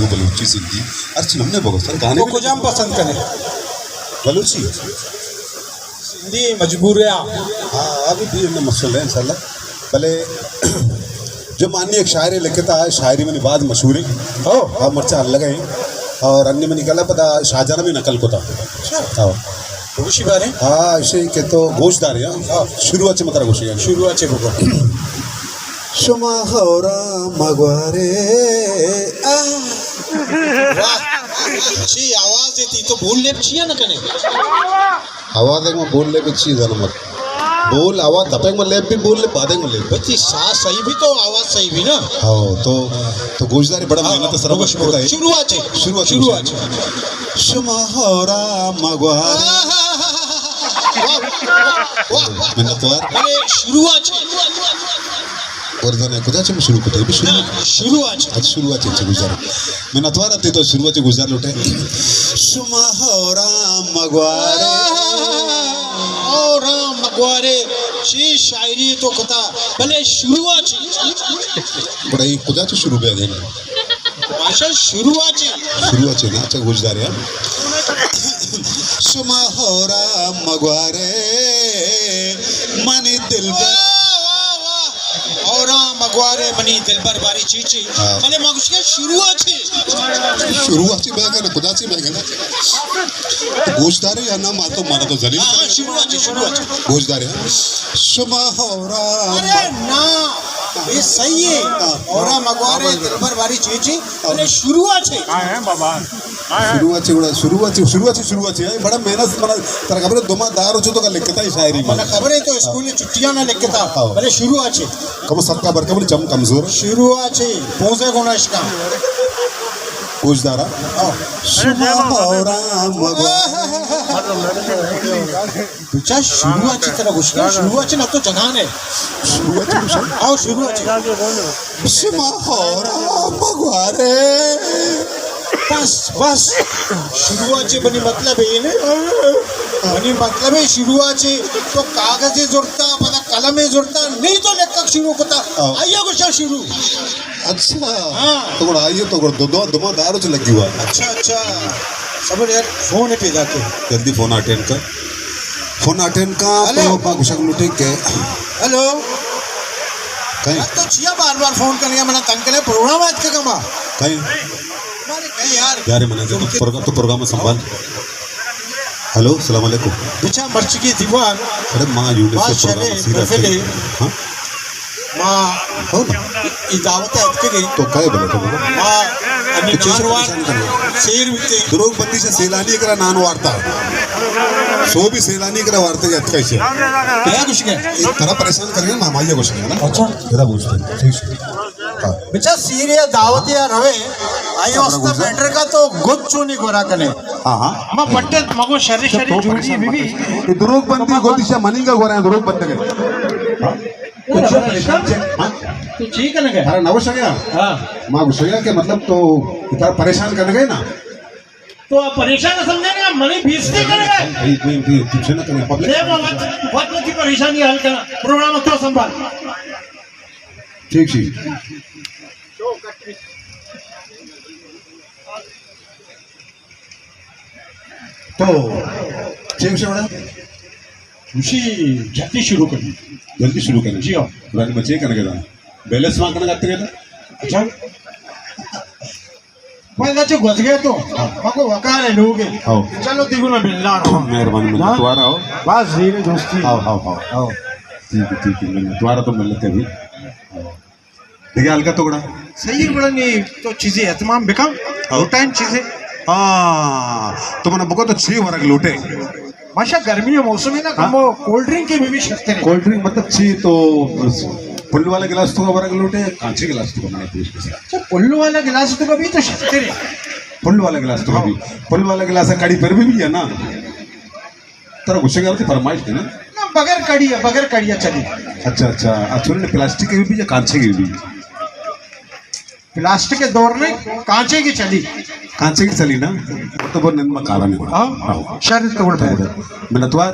بلوچی، سندھی، ہر چیز ہم نے بگو سر، گانے تو بھی کجام پسند کرے؟ بلوچی۔ سندھی مجبور ہے آپ۔ ہاں، ابھی بھی ہم نے مسئلہ ہے انشاءاللہ۔ بلے جو مانی ایک شاعری لکھتا ہے، شاعری منی بعد مشہور ہے۔ ہو۔ ہاں، مرچا لگا ہے۔ اور انی منی گلا پتا شاہجہاں بھی نقل کو تھا۔ اچھا۔ ہاں۔ بگوشی بارے؟ ہاں، ایسے کہ تو گوش دارے، ہاں۔ ہاں۔ شروع اچھے مطلب گوشی ہے۔ شروع اچھے بگو۔ شما ہورا مگوارے۔ آہ۔ واہ۔ چی آواز ہے تی تو بول لے چیا نہ کنے۔ آواز ایک میں بول لے چی زنمت۔ بول آواز دپے میں لے بھی بول لے بعد میں لے۔ بچی سا صحیح بھی تو آواز صحیح بھی نا۔ ہاں، تو، تو گوشداری بڑا ہاں، محنت سر بگوش، بگوش۔ شروع آچے۔ شروع آچے، شروع شروع آچے۔ آچے۔ شما ہورا مگوارے۔ واہ، واہ، واہ، واہ۔ منتوار۔ ارے، شروع آچے۔ گردن کجا چہ شروع کتے؟ بھی شروع۔ شروع آچے۔ اچھا، شروع آچے، اچھا، گزار۔ منتوار آتے تو شروع آچے گزار لوٹے۔ شما ہورا مگوارے۔ ہورا مگوارے۔ چی شاعری تو کتا، بلے شروع آچے۔ بڑا ہی کجا چہ شروع بیا گئے۔ ماشا شروع آچے۔ شروع آچے نا، اچھا گوشدارے۔ شما ہورا مگوارے منی دلبر۔ واہ، واہ، واہ۔ ہورا مگوارے منی دلبر باری چی چی۔ ہاں۔ بلے ما گوشگا شروع آچے۔ شروع آچے بیا گئے نا، کجا چہ بیا گئے نا۔ گوشدارے یا نا، ما تو مارا تو ذلیل ہاں، ہاں، کرے۔ شروع آچے، شروع آچے۔ گوشدارے، ہاں۔ شما ہورا ارے نا، یہ صحیح ہے۔ ہورا مگوارے دلبر باری چی چی، بلے شروع آچے۔ ہاں، ہے بابا۔ ہاں، ہے۔ شروع آچے، بڑا شروع آچے، شروع آچے، شروع آچے۔ اے بڑا محنت منا، ترا خبر ہے، دو ماہ دار ہو چو تو کا لکھتا ہے شاعری میں۔ منا خبر ہے تو اسکول میں چھٹیاں نہ لکھتا، ہاں۔ بلے شروع آچے۔ کم سب کا برکت بڑی چم کمزور۔ شروع آچے، پونزے گنا اشکا۔ گوشدارا۔ ہاں۔ شما ہورا مگوارے۔ بچا شروع آچے ترا گوشگا، شروع آچے نہ تو جنان ہے۔ شروع آچے گوشگا۔ آؤ شروع آچے۔ شما ہورا مگوارے۔ بس، بس۔ شروع آچے بنی مطلب ہے نے۔ بنی مطلب ہے شروع آچے تو کاغذ زرتا، پدا قلم زرتا، نہیں تو لکھک شروع کتا۔ آؤ۔ آئیا گوشا شروع۔ اچھا۔ ہاں۔ تو گڑا آئیے تو گڑا دو، دو، دو ماہ دار ہو چو لگی ہوا۔ اچھا، اچھا۔ صبر یار، فون ہے پیدا کے۔ جلدی فون اٹینڈ کر۔ فون اٹینڈ کا، ہیلو۔ تو ما گوشگ لوٹے کہ ہیلو۔ کہیں؟ یار تو چیا بار بار فون کرنے منا تنگ کرے، پروگرام آج کا کما۔ کہیں؟ مارے کہیں یار۔ یار، منا تو پروگرام، تو پروگرام سنبھال۔ ہیلو، السلام علیکم۔ بچا مرچی کی دیوان۔ ارے ما یونس کے پروگرام سیدھا محفل ہے۔ ہاں؟ ما ہو نا۔ ای دعوت ہے اتکے گئی۔ تو کہے بولے تو بولے۔ ما انی تو چیز نان وار پریشان کرے۔ سیر بیتے۔ دروگ بندی سے سیلانی کرا نان وارتا۔ سو بھی سیلانی کرا وارتا یا اتکا سے۔ کیا کچھ کہے؟ یہ طرح پریشان کرے نا، ماما یہ کچھ کہنا۔ اچھا۔ ذرا بوجھتے۔ ٹھیک ہے۔ ہاں۔ بچا سیر یا دعوت یا روے، آئی واسطہ میٹر کا تو گد چونی گورا کنے۔ ہاں، ہاں۔ ما بٹت مگو شر شر تو جوڑی پریشان بی بی۔ مت۔ یہ دروگ بندی گودی سے منینگا گورا ہے، دروگ بندے۔ ہاں۔ تو چی پریشان چے؟ ہاں؟ تو چی کنگے؟ ارے نہ گوشگا۔ ہاں۔ ما گوشگا کہ مطلب تو اتنا پریشان کنگے نا۔ تو آپ پریشان سمجھے نا، منی بےعزتی کنگے۔ بھائی، بھائی، بھائی، تم سے نہ کریں، پبلک۔ دے وہ وقت، وقت کی پریشانی حل کرنا، پروگرام تو سنبھال۔ ٹھیک، ٹھیک۔ تو چیک سے بڑا؟ اسی جلدی شروع کرنی۔ جلدی شروع کرنی۔ جی ہاں۔ رنگ بچے کرنے کا۔ بیلنس وہاں کرنے کا۔ اچھا۔ میں نہ چو گزگے تو۔ ہاں۔ مکو وقار ہے لوگ ہے۔ ہاں۔ چلو دیگو نا بلدار۔ مہربانی، منتوار ہو۔ بس زیر دوستی۔ ہاں، ہاں، ہاں۔ ہاں۔ ٹھیک ہے، ٹھیک ہے، منتوار تو ملتے بھی۔ ہاں۔ دیگه ہلکا تو گڑا۔ صحیح گڑا نی تو چیزے اہتمام بکن۔ ہاں۔ دو ٹائم چیزے۔ ہاں، تو منا بگو تو چی ورگ لوٹے؟ ماشا گرمی موسم ہے نا، ہاں۔ کمو کولڈ ڈرنک کے بھی، بھی شرطے ہیں۔ کولڈ ڈرنک مطلب چی تو پل والا گلاس تو ورگ لوٹے، کانچے گلاس تو بنا پیش کسا؟ اچھا، پل والا گلاس تو بھی تو شرطے ہیں۔ پل والا گلاس تو بھی، پل والا گلاس کڑی پر بھی، بھی ہے نا؟ ترا گوشگ ءَ وتی فرمائش دے نا؟ نا، بغیر کڑی ءَ، بغیر کڑی ءَ چلی۔ اچھا، اچھا، اچھا، نے پلاسٹک کے بھی یا کانچے کے بھی؟ پلاسٹک کے دور میں کانچے کی چلی۔ کانچے کی چلی نا؟ تو بہت نند مکارا نہیں بڑا۔ ہاں؟ ہاں۔ شر تو بڑا۔ منتوار۔